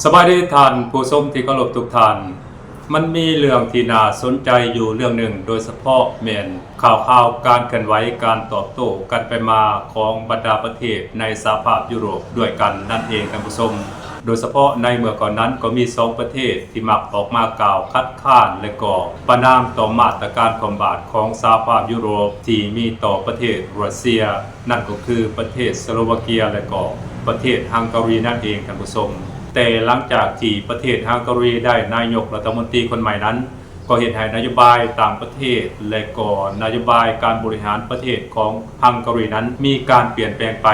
ສະບາຍດີທ່ານຜູ້ຊົມທີ່ເຄົາລົບທຸກທ່ານ. ມັນມີເລື່ອງທີ່ໜ້າສົນໃຈຢູ່ເລື່ອງໜຶ່ງ, ໂດຍສະເພາະແມ່ນຂ່າວຄາວການເຄື່ອນໄຫວ, ການຕອບໂຕ້ກັນໄປມາຂອງບັນດາປະເທດໃນສະຫະພາບຢູໂຣບດ້ວຍກັນນັ້ນເອງທ່ານຜູ້ຊົມ. ໂດຍສະເພາະໃນເມື່ອກ່ອນນັ້ນກໍມີສອງປະເທດທີ່ມັກອອກມາກ່າວຄັດຄ້ານ ແລະກໍປະນາມຕໍ່ມາດຕະການຄວ່ຳບາດຂອງສະຫະພາບຢູໂຣບທີ່ມີຕໍ່ປະເທດຣັດເຊຍ. ນັ້ນກໍຄືປະເທດສະໂລວາເກຍ ແລະກໍປະເທດຮັງກາຣີນັ້ນເອງທ່ານຜູ້ຊົມ. ແຕ່ຫຼັງຈາກທີ່ປະເທດຮັງກາຣີໄດ້ນາຍົກລັດຖະມົນຕີຄົນໃໝ່ນັ້ນ, ກໍເຮັດໃຫ້ນະໂຍບາຍຕ່າງປະເທດ ແລະກໍນະໂຍບາຍການບໍລິຫານປະເທດຂອງຮັງກາຣີນັ້ນ ມີການປ່ຽນແປງໄປ,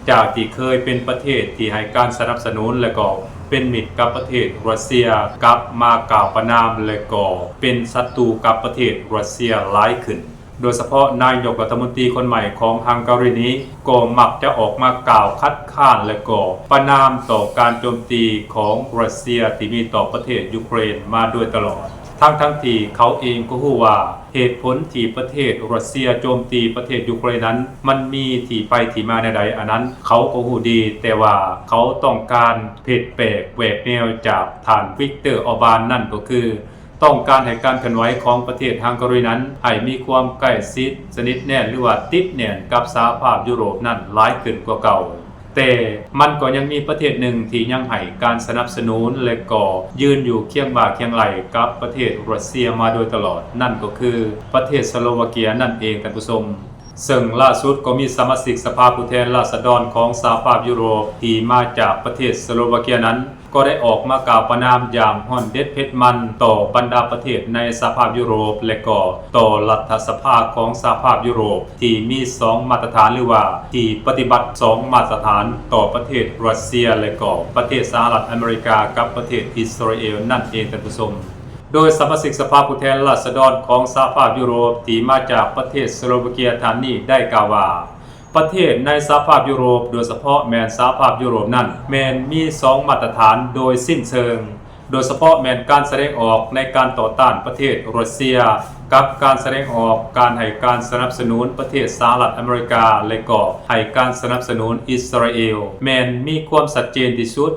ຈາກທີ່ເຄີຍເປັນປະເທດທີ່ໃຫ້ການສະໜັບສະໜູນ ແລະກໍເປັນມິດກັບປະເທດຣັດເຊຍ, ກັບມາກ່າວປະນາມ ແລະກໍເປັນສັດຕູກັບປະເທດຣັດເຊຍຫຼາຍຂຶ້ນ. ໂດຍສະເພາະນາຍົກລັດຖະມົນຕີຄົນໃໝ່ຂອງຮັງກາຣີນີ້ ກໍມັກຈະອອກມາກ່າວຄັດຄ້ານ ແລະກໍປະນາມຕໍ່ການໂຈມຕີຂອງຣັດເຊຍທີ່ມີຕໍ່ປະເທດຢູເຄຣນມາໂດຍຕະຫຼອດ, ທັງໆທີ່ເຂົາເອງກໍຮູ້ວ່າເຫດຜົນທີ່ປະເທດຣັດເຊຍໂຈມຕີປະເທດຢູເຄຣນນັ້ນ ມັນມີທີ່ໄປທີ່ມາແນວໃດ, ອັນນັ້ນເຂົາກໍຮູ້ດີ, ແຕ່ວ່າເຂົາຕ້ອງການຜິດແປກແຫວກແນວຈາກທ່ານວິກເຕີ ອອບານ, ນັ້ນກໍຄື ຕ້ອງການໃຫ້ການເຄື່ອນໄຫວຂອງປະເທດຮັງກາຣີນັ້ນ ໃຫ້ມີຄວາມໃກ້ຊິດສະໜິດແໜ້ນ ຫຼືວ່າຕິດແໜ້ນກັບສະຫະພາບຢູໂຣບນັ້ນຫຼາຍຂຶ້ນກວ່າເກົ່າ. ແຕ່ມັນກໍຍັງມີປະເທດໜຶ່ງທີ່ຍັງໃຫ້ການສະໜັບສະໜູນ ແລະກໍຢືນຢູ່ຄຽງບ່າຄຽງໄຫຼ່ກັບປະເທດຣັດເຊຍມາໂດຍຕະຫຼອດ, ນັ້ນກໍຄືປະເທດສະໂລວາເກຍນັ້ນເອງທ່ານຜູ້ຊົມ. ເຊິ່ງລ່າສຸດກໍມີສະມາຊິກສະພາຜູ້ແທນລາຊະດອນຂອງສະຫະພາບຢູໂຣບທີ່ມາຈາກປະເທດສະໂລວາເກຍນັ້ນ ກໍໄດ້ອອກມາກ່າວປະນາມຢ່າງຮ້ອນເດັດເຜັດມັນຕໍ່ບັນດາປະເທດໃນສະຫະພາບຢູໂຣບ ແລະກໍຕໍ່ລັດຖະສະພາຂອງສະຫະພາບຢູໂຣບ ທີ່ມີສອງມາດຕະຖານ ຫຼືວ່າທີ່ປະຕິບັດສອງມາດຕະຖານຕໍ່ປະເທດຣັດເຊຍ ແລະກໍປະເທດສະຫະລັດອາເມລິກາກັບປະເທດອິດສະຣາເອວນັ້ນເອງທ່ານຜູ້ຊົມ. ໂດຍສະມາຊິກສະພາຜູ້ແທນລາຊະດອນຂອງສະຫະພາບຢູໂຣບທີ່ມາຈາກປະເທດສະໂລວາເກຍທ່ານນີ້ໄດ້ກ່າວວ່າ, ປະເທດໃນສະຫະພາບຢູໂຣບ, ໂດຍສະເພາະແມ່ນສະຫະພາບຢູໂຣບນັ້ນ ແມ່ນມີສອງມາດຕະຖານໂດຍສິ້ນເຊີງ, ໂດຍສະເພາະແມ່ນການສະແດງອອກໃນການຕໍ່ຕ້ານປະເທດຣັດເຊຍ ກັບການສະແດງອອກການໃຫ້ການສະໜັບສະໜູນປະເທດສະຫະລັດອາເມລິກາ ແລະກໍໃຫ້ການສະໜັບສະໜູນອິດສະຣາເອວ ແມ່ນມີຄວາມຊັດເຈນທີ່ສຸດ.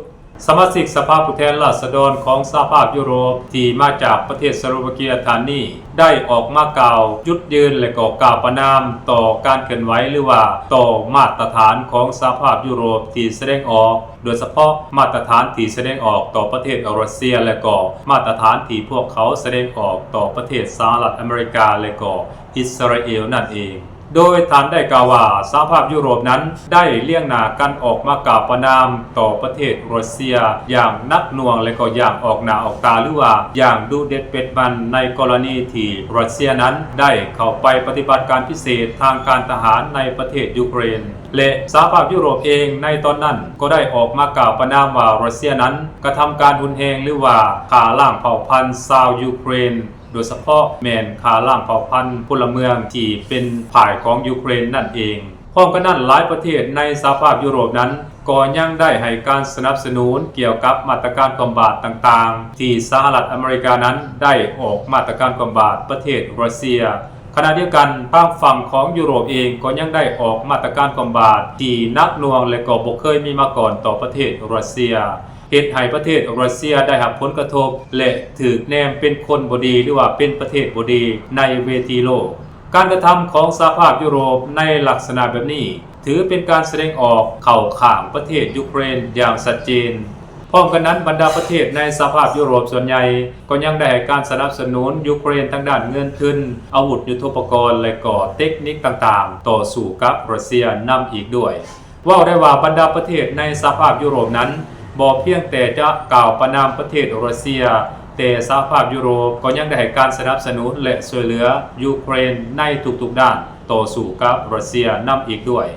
ສະມາຊິກສະພາຜູ້ແທນລາຊະດອນຂອງສະຫະພາບຢູໂຣບທີ່ມາຈາກປະເທດສະໂລວາເກຍທ່ານນີ້ ໄດ້ອອກມາກ່າວຈຸດຢືນ ແລະກໍກ່າວປະນາມຕໍ່ການເຄື່ອນໄຫວ ຫຼືວ່າຕໍ່ມາດຕະຖານຂອງສະຫະພາບຢູໂຣບທີ່ສະແດງອອກ, ໂດຍສະເພາະມາດຕະຖານທີ່ສະແດງອອກຕໍ່ປະເທດຣັດເຊຍ ແລະກໍມາດຕະຖານທີ່ພວກເຂົາສະແດງອອກຕໍ່ປະເທດສະຫະລັດອາເມລິກາ ແລະກໍ ອິດສະຣາເອວນັ້ນເອງ. ໂດຍທ່ານໄດ້ກ່າວວ່າ ສະຫະພາບຢູໂຣບນັ້ນໄດ້ລຽງໜ້າກັນອອກມາກ່າວປະນາມຕໍ່ປະເທດຣັດເຊຍຢ່າງໜັກໜ່ວງ ແລະກໍຢ່າງອອກໜ້າອອກຕາ ຫຼືວ່າຢ່າງດຸເດັດເຜັດມັນ ໃນກໍລະນີທີ່ຣັດເຊຍນັ້ນໄດ້ເຂົ້າໄປປະຕິບັດການພິເສດທາງການທະຫານໃນປະເທດຢູເຄຣນ ແລະ ສະຫະພາບຢູໂຣບເອງໃນຕອນນັ້ນກໍໄດ້ອອກມາກ່າວປະນາມວ່າຣັດເຊຍນັ້ນກະທຳການຮຸນແຮງ ຫຼືວ່າຂ້າລ້າງເຜົ່າພັນຊາວຢູເຄຣນ ໂດຍສະເພາະແມ່ນຂ້າລ້າງເຜົ່າພັນພົນລະເມືອງທີ່ເປັນຝ່າຍຂອງຢູເຄຣນນັ້ນເອງ. ພ້ອມກັນນັ້ນ, ຫຼາຍປະເທດໃນສະຫະພາບຢູໂຣບນັ້ນກໍຍັງໄດ້ໃຫ້ການສະໜັບສະໜູນກ່ຽວກັບມາດຕະການຄວ່ຳບາດຕ່າງໆ ທີ່ສະຫະລັດອາເມລິການັ້ນໄດ້ອອກມາດຕະການຄວ່ຳບາດປະເທດຣັດເຊຍ. ຂະນະດຽວກັນ, ທາງຝັ່ງຂອງຢູໂຣບເອງກໍຍັງໄດ້ອອກມາດຕະການຄວ່ຳບາດທີ່ໜັກໜ່ວງ ແລະກໍບໍ່ເຄີຍມີມາກ່ອນຕໍ່ປະເທດຣັດເຊຍ. ເຮັດໃຫ້ປະເທດຣັດເຊຍໄດ້ຮັບຜົນກະທົບ ແລະ ຖືກແນມເປັນຄົນບໍ່ດີ ຫຼືວ່າເປັນປະເທດບໍ່ດີໃນເວທີໂລກ. ການກະທຳຂອງສະຫະພາບຢູໂຣບໃນລັກສະນະແບບນີ້ ຖືເປັນການສະແດງອອກເຂົ້າຂ້າງປະເທດຢູເຄຣນຢ່າງຊັດເຈນ. ພ້ອມກັນນັ້ນ, ບັນດາປະເທດໃນສະຫະພາບຢູໂຣບສ່ວນໃຫຍ່ກໍຍັງໄດ້ໃຫ້ການສະໜັບສະໜູນຢູເຄຣນທາງດ້ານເງິນທຶນ, ອາວຸດຍຸດໂທປະກອນ ແລະ ກໍເຕັກນິກຕ່າງໆ ຕໍ່ສູ້ກັບຣັດເຊຍນຳອີກດ້ວຍ. ເວົ້າໄດ້ວ່າບັນດາປະເທດໃນສະຫະພາບຢູໂຣບນັ້ນ ບໍ່ພຽງແຕ່ຈະກ່າວປະນາມປະເທດຣັດເຊຍ, ແຕ່ສະຫະພາບຢູໂຣບກໍຍັງໄດ້ໃຫ້ການສະໜັບສະໜູນ ແລະ ຊ່ວຍເຫຼືອຢູເຄຣນໃນທຸກໆດ້ານຕໍ່ສູ້ກັບຣັດເຊຍນຳອີກດ້ວຍ.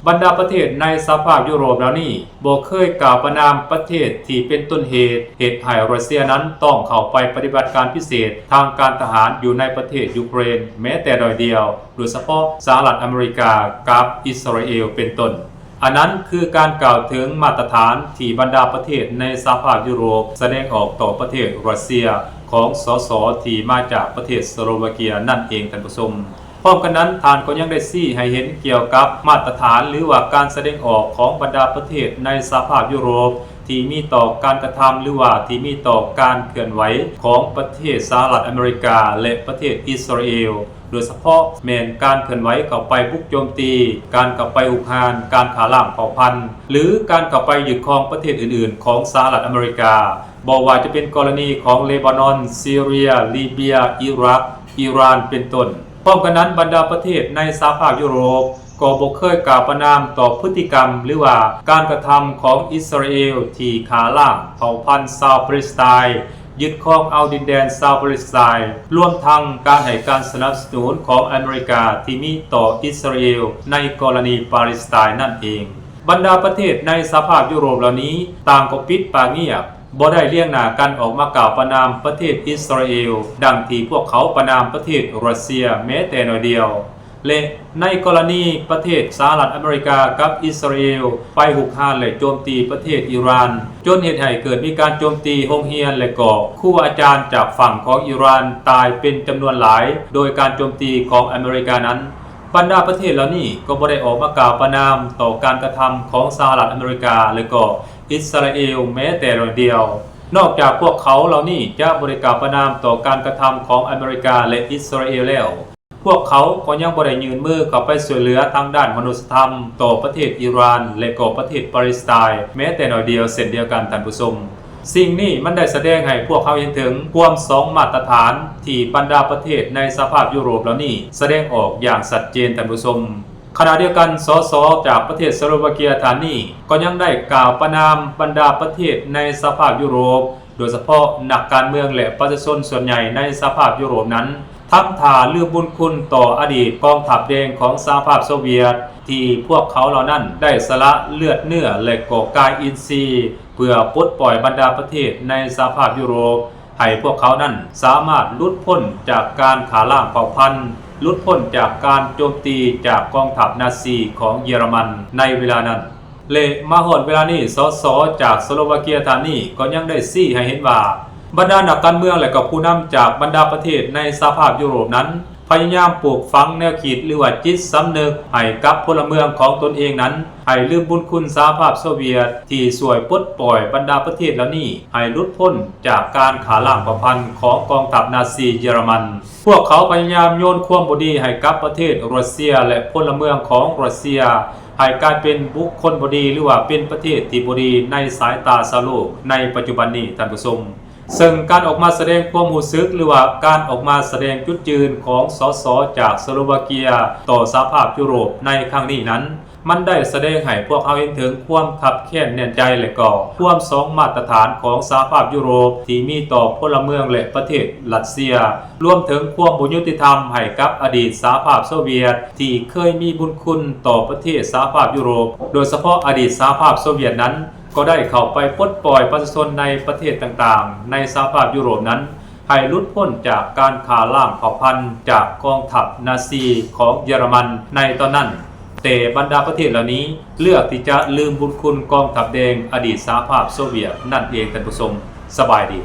ບັນດາປະເທດໃນສະຫະພາບຢູໂຣບເຫຼົ່ານີ້ ບໍ່ເຄີຍກ່າວປະນາມປະເທດທີ່ເປັນຕົ້ນເຫດ ເຮັດໃຫ້ຣັດເຊຍນັ້ນຕ້ອງເຂົ້າໄປປະຕິບັດການພິເສດທາງການທະຫານຢູ່ໃນປະເທດຢູເຄຣນແມ້ແຕ່ໜ້ອຍດຽວ, ໂດຍສະເພາະສະຫະລັດອາເມລິກາກັບອິດສະຣາເອວເປັນຕົ້ນ. ອັນນັ້ນຄືການກ່າວເຖິງມາດຕະຖານທີ່ບັນດາປະເທດໃນສະຫະພາບຢູໂຣບສະແດງອອກຕໍ່ປະເທດຣັດເຊຍຂອງ ສສ ທີ່ມາຈາກປະເທດສະໂລວາເກຍນັ້ນເອງທ່ານຜູ້ຊົມ. ພ້ອມກັນນັ້ນ, ທ່ານກໍຍັງໄດ້ຊີ້ໃຫ້ເຫັນກ່ຽວກັບມາດຕະຖານ ຫຼືວ່າການສະແດງອອກຂອງບັນດາປະເທດໃນສະຫະພາບຢູໂຣບ ທີ່ມີຕໍ່ການກະທຳ ຫຼືວ່າທີ່ມີຕໍ່ການເຄື່ອນໄຫວຂອງປະເທດສະຫະລັດອາເມລິກາ ແລະ ປະເທດອິດສະຣາເອລ, ໂດຍສະເພາະແມ່ນການເຄື່ອນໄຫວເຂົ້າໄປບຸກໂຈມຕີ, ການເຂົ້າໄປຮຸກຮານ, ການຂ້າລ້າງເຜົ່າພັນ ຫຼື ການເຂົ້າໄປຍຶດຄອງປະເທດອື່ນໆຂອງສະຫະລັດອາເມລິກາ, ບໍ່ວ່າຈະເປັນກໍລະນີຂອງເລບານອນ, ຊີເຣຍ, ລີເບຍ, ອີຣັກ, ອີຣານ ເປັນຕົ້ນ. ພ້ອມກັນນັ້ນ, ບັນດາປະເທດໃນສະຫະພາບຢູໂຣບ ກໍບໍ່ເຄີຍກ່າວປະນາມຕໍ່ພຶດຕິກຳ ຫຼືວ່າການກະທຳຂອງອິດສະຣາເອລທີ່ຂ້າລ້າງເຜົ່າພັນຊາວປາເລສໄຕນ໌, ຍຶດຄອງເອົາດິນແດນຊາວປາເລສໄຕນ໌, ລວມທັງການໃຫ້ການສະໜັບສະໜູນຂອງອາເມລິກາທີ່ມີຕໍ່ອິດສະຣາເອລໃນກໍລະນີປາເລສໄຕນ໌ນັ້ນເອງ. ບັນດາປະເທດໃນສະຫະພາບຢູໂຣບເຫຼົ່ານີ້ ຕ່າງກໍປິດປາກງຽບ, ບໍ່ໄດ້ລຽງໜ້າກັນອອກມາກ່າວປະນາມປະເທດອິດສະຣາເອລ ດັ່ງທີ່ພວກເຂົາປະນາມປະເທດຣັດເຊຍແມ້ແຕ່ໜ້ອຍດຽວ. ແລະ ໃນກໍລະນີປະເທດສະຫະລັດອາເມລິກາກັບອິດສະຣາເອລໄປຮຸກຮານ ແລະ ໂຈມຕີປະເທດອີຣານ, ຈົນເຮັດໃຫ້ເກີດມີການໂຈມຕີໂຮງຮຽນ ແລະ ກໍຄູອາຈານຈາກຝັ່ງຂອງອີຣານຕາຍເປັນຈຳນວນຫຼາຍ ໂດຍການໂຈມຕີຂອງອາເມລິການັ້ນ, ບັນດາປະເທດເຫຼົ່ານີ້ກໍບໍ່ໄດ້ອອກມາກ່າວປະນາມຕໍ່ການກະທຳຂອງສະຫະລັດອາເມລິກາ ແລະ ກໍອິດສະຣາເອລແມ້ແຕ່ໜ້ອຍດຽວ. ນອກຈາກພວກເຂົາເຫຼົ່ານີ້ຈະບໍ່ໄດ້ກ່າວປະນາມຕໍ່ການກະທຳຂອງອາເມລິກາ ແລະ ອິດສະຣາເອລແລ້ວ, ພວກເຂົາກໍຍັງບໍ່ໄດ້ຍື່ນມືເຂົ້າໄປຊ່ວຍເຫຼືອທາງດ້ານມະນຸດສະທຳຕໍ່ປະເທດອີຣານ ແລະ ກໍປະເທດປາເລສໄຕນ໌ ແມ້ແຕ່ໜ້ອຍດຽວເຊັ່ນດຽວກັນ, ທ່ານຜູ້ຊົມ. ສິ່ງນີ້ມັນໄດ້ສະແດງໃຫ້ພວກເຮົາເຫັນເຖິງຄວາມສອງມາດຕະຖານທີ່ບັນດາປະເທດໃນສະຫະພາບຢູໂຣບເຫຼົ່ານີ້ສະແດງອອກຢ່າງຊັດເຈນ, ທ່ານຜູ້ຊົມ. ຂະນະດຽວກັນ, ສສ ຈາກປະເທດສະໂລວາເກຍທ່ານນີ້ ກໍຍັງໄດ້ກ່າວປະນາມບັນດາປະເທດໃນສະຫະພາບຢູໂຣບ, ໂດຍສະເພາະນັກການເມືອງ ແລະ ປະຊາຊົນສ່ວນໃຫຍ່ໃນສະຫະພາບຢູໂຣບນັ້ນ ທຳທ່າລືມບຸນຄຸນຕໍ່ອະດີດກອງທັບແດງຂອງສະຫະພາບໂຊວຽດ ທີ່ພວກເຂົາເຫຼົ່ານັ້ນໄດ້ສະຫຼະເລືອດເນື້ອ ແລະ ກໍກາຍອິນຊີ ເພື່ອປົດປ່ອຍບັນດາປະເທດໃນສະຫະພາບຢູໂຣບ ໃຫ້ພວກເຂົານັ້ນສາມາດຫຼຸດພົ້ນຈາກການຂ້າລ້າງເຜົ່າພັນ, ຫຼຸດພົ້ນຈາກການໂຈມຕີຈາກກອງທັບນາຊີຂອງເຢຍລະມັນໃນເວລານັ້ນ. ແລະ ມາຮອດເວລານີ້, ສສ ຈາກສະໂລວາເກຍທ່ານນີ້ກໍຍັງໄດ້ຊີ້ໃຫ້ເຫັນວ່າ ບັນດານັກການເມືອງ ແລະ ກໍຜູ້ນຳຈາກບັນດາປະເທດໃນສະຫະພາບຢູໂຣບນັ້ນ ພະຍາຍາມປູກຝັງແນວຄິດ ຫຼືວ່າຈິດສຳນຶກໃຫ້ກັບພົນລະເມືອງຂອງຕົນເອງນັ້ນ ໃຫ້ລືມບຸນຄຸນສະຫະພາບໂຊວຽດທີ່ຊ່ວຍປົດປ່ອຍບັນດາປະເທດເຫຼົ່ານີ້ ໃຫ້ຫຼຸດພົ້ນຈາກການຂ້າລ້າງເຜົ່າພັນຂອງກອງທັບນາຊີເຢຍລະມັນ. ພວກເຂົາພະຍາຍາມໂຍນຄວາມບໍ່ດີໃຫ້ກັບປະເທດຣັດເຊຍ ແລະ ພົນລະເມືອງຂອງຣັດເຊຍ ໃຫ້ກາຍເປັນບຸກຄົນບໍ່ດີ ຫຼືວ່າເປັນປະເທດທີ່ບໍ່ດີໃນສາຍຕາຊາວໂລກໃນປັດຈຸບັນນີ້, ທ່ານຜູ້ຊົມ. ເຊິ່ງການອອກມາສະແດງຄວາມຮູ້ສຶກ ຫຼືວ່າການອອກມາສະແດງຈຸດຢືນຂອງ ສສ ຈາກສະໂລວາເກຍຕໍ່ສະຫະພາບຢູໂຣບໃນຄັ້ງນີ້ນັ້ນ ມັນໄດ້ສະແດງໃຫ້ພວກເຮົາເຫັນເຖິງຄວາມຄັບແຄ້ນແໜ້ນໃຈ ແລະ ກໍຄວາມສອງມາດຕະຖານຂອງສະຫະພາບຢູໂຣບທີ່ມີຕໍ່ພົນລະເມືອງ ແລະ ປະເທດຣັດເຊຍ, ລວມເຖິງຄວາມບໍ່ຍຸຕິທຳໃຫ້ກັບອະດີດສະຫະພາບໂຊວຽດທີ່ເຄີຍມີບຸນຄຸນຕໍ່ປະເທດສະຫະພາບຢູໂຣບ, ໂດຍສະເພາະອະດີດສະຫະພາບໂຊວຽດນັ້ນ ກໍໄດ້ເຂົ້າໄປປົດປ່ອຍປະຊາຊົນໃນປະເທດຕ່າງໆໃນສະຫະພາບຢູໂຣບນັ້ນ ໃຫ້ຫຼຸດພົ້ນຈາກການຂ້າລ້າງເຜົ່າພັນຈາກກອງທັບນາຊີຂອງເຢຍລະມັນໃນຕອນນັ້ນ, ແຕ່ບັນດາປະເທດເຫຼົ່ານີ້ເລືອກທີ່ຈະລືມບຸນຄຸນກອງທັບແດງອະດີດສະຫະພາບໂຊວຽດນັ້ນເອງ, ທ່ານຜູ້ຊົມ. ສະບາຍດີ.